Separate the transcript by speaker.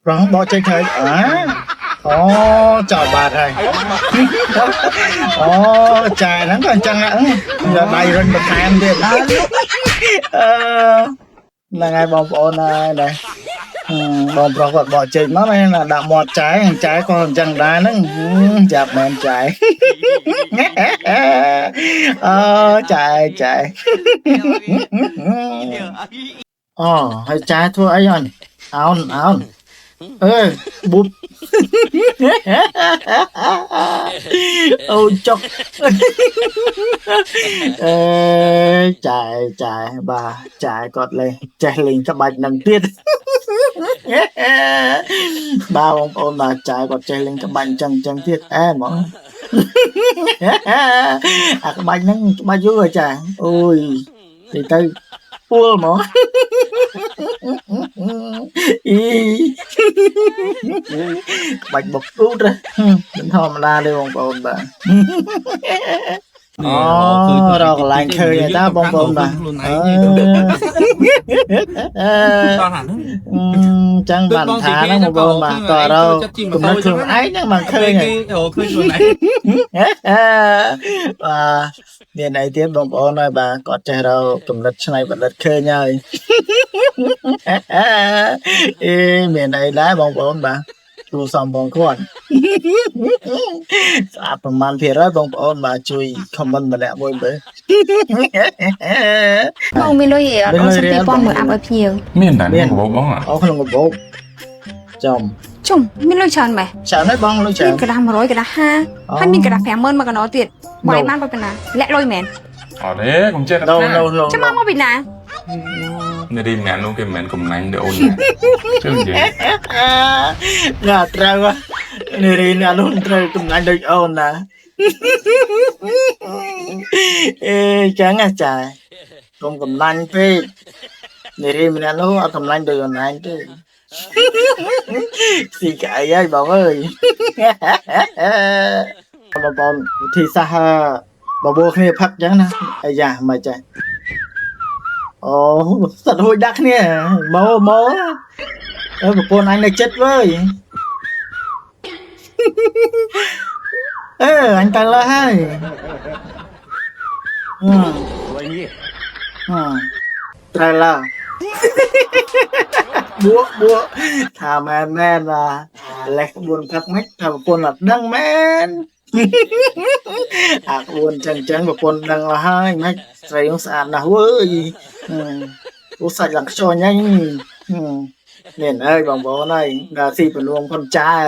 Speaker 1: ប្រងបកចេញហើយអាអូចោលបាត់ហើយអូចាហ្នឹងក៏អញ្ចឹងដែរយកដៃរុញបន្ថែមទៀតអឺហ្នឹងហើយបងប្អូនហើយដែរបងប្រុសគាត់បកចេញមកណាដាក់មាត់ចែចែក៏អញ្ចឹងដែរហ្នឹងចាប់មែនចែអឺចែចែអូហើយចែធ្វើអីអញអោនអោនអើប៊ូបអូចុកអេចែចែបាទចែគាត់លេងចេះលេងក្បាច់នឹងទៀតបាទបងប្អូនបាទចែគាត់ចេះលេងក្បាច់អញ្ចឹងអញ្ចឹងទៀតអែហ្មងអាក្បាច់ហ្នឹងក្បាច់យូរហើយចាអូយទៅទៅពួលហ្មងអីក្បាច់បុកទូតមិនធម្មតាទេបងប្អូនបាទអូរកកន្លែងឃើញតាបងប្អូនបាទ
Speaker 2: ខ្លួនឯងទេ
Speaker 1: អឺ
Speaker 2: តោះអាហ្នឹង
Speaker 1: ចឹងបានថាហ្នឹងបងប្អូនបាទតរកគំនិតខ្លួនឯងហ្នឹងបានឃើញ
Speaker 2: គេរកឃើញខ្លួនឯង
Speaker 1: បាទមានអីទៀតបងប្អូនហើយបាទគាត់ចេះរកគំនិតច្នៃប្រឌិតឃើញហើយអេមានអីដែរបងប្អូនបាទគួរសមបងគាត់ស្អាតប្រហែលភាគរយបងប្អូនបាទជួយ comment ម្នាក់មួយមើល
Speaker 3: បងមានលុយអត់អូនសុំ2000មើលអាប់ឲ្យភ្ញៀវ
Speaker 4: មានតែក្នុងកាបូបបង
Speaker 1: អូក្នុងកាបូបចំ
Speaker 3: ជុំមានលុយច្រើនម៉េះ
Speaker 1: ច្រើនហើយបងលុយច្រើន
Speaker 3: មានกระดาษ100กระดาษ5ហើយមានกระดาษ50000មកកណ្ដោទៀតបាយបានប៉ុណ្ណាលាក់លុយមែន
Speaker 4: អត់ទេកុំចេះ
Speaker 1: ណូណូណូ
Speaker 3: ចាំមកមកពីណា
Speaker 4: នារីម្នាក់នោះគេមិនមែនកំណាញ់ទេអូនណាជឿនិយាយ
Speaker 1: ណាត្រូវនារីអ្នកនោះត្រូវកំណាញ់ដូចអូនណាអេចឹងអាចាកុំកំណាញ់ពេកនារីម្នាក់នោះអត់កំណាញ់ដូចអូនឯងទេស៊ីក្អីហើយបងអើយបងប្អូនវិធីសាស្ត្របបួលគ្នាផឹកចឹងណាអាយ៉ាមិនចេះអូសត្វហួចដាក់គ្នាម៉ូម៉ូអើប្រពន្ធអញនៅចិត្តវើយអឺអញទៅលើហើយអឺអឺត្រូវឡើបួកបួកថាមែនមែនបាទលេះ4ផឹកមិនថាប្រពន្ធអត់ដឹងមែនអាក្បួនចឹងចឹងប្រពន្ធដឹងអស់ហើយមិនស្រីនោះស្អាតណាស់វើយអូសាច់ឡើងខ្យល់ញ៉ាញ់នេះអើយបងប្អូនអើយដល់ស៊ីប្រលួងផុនចាយ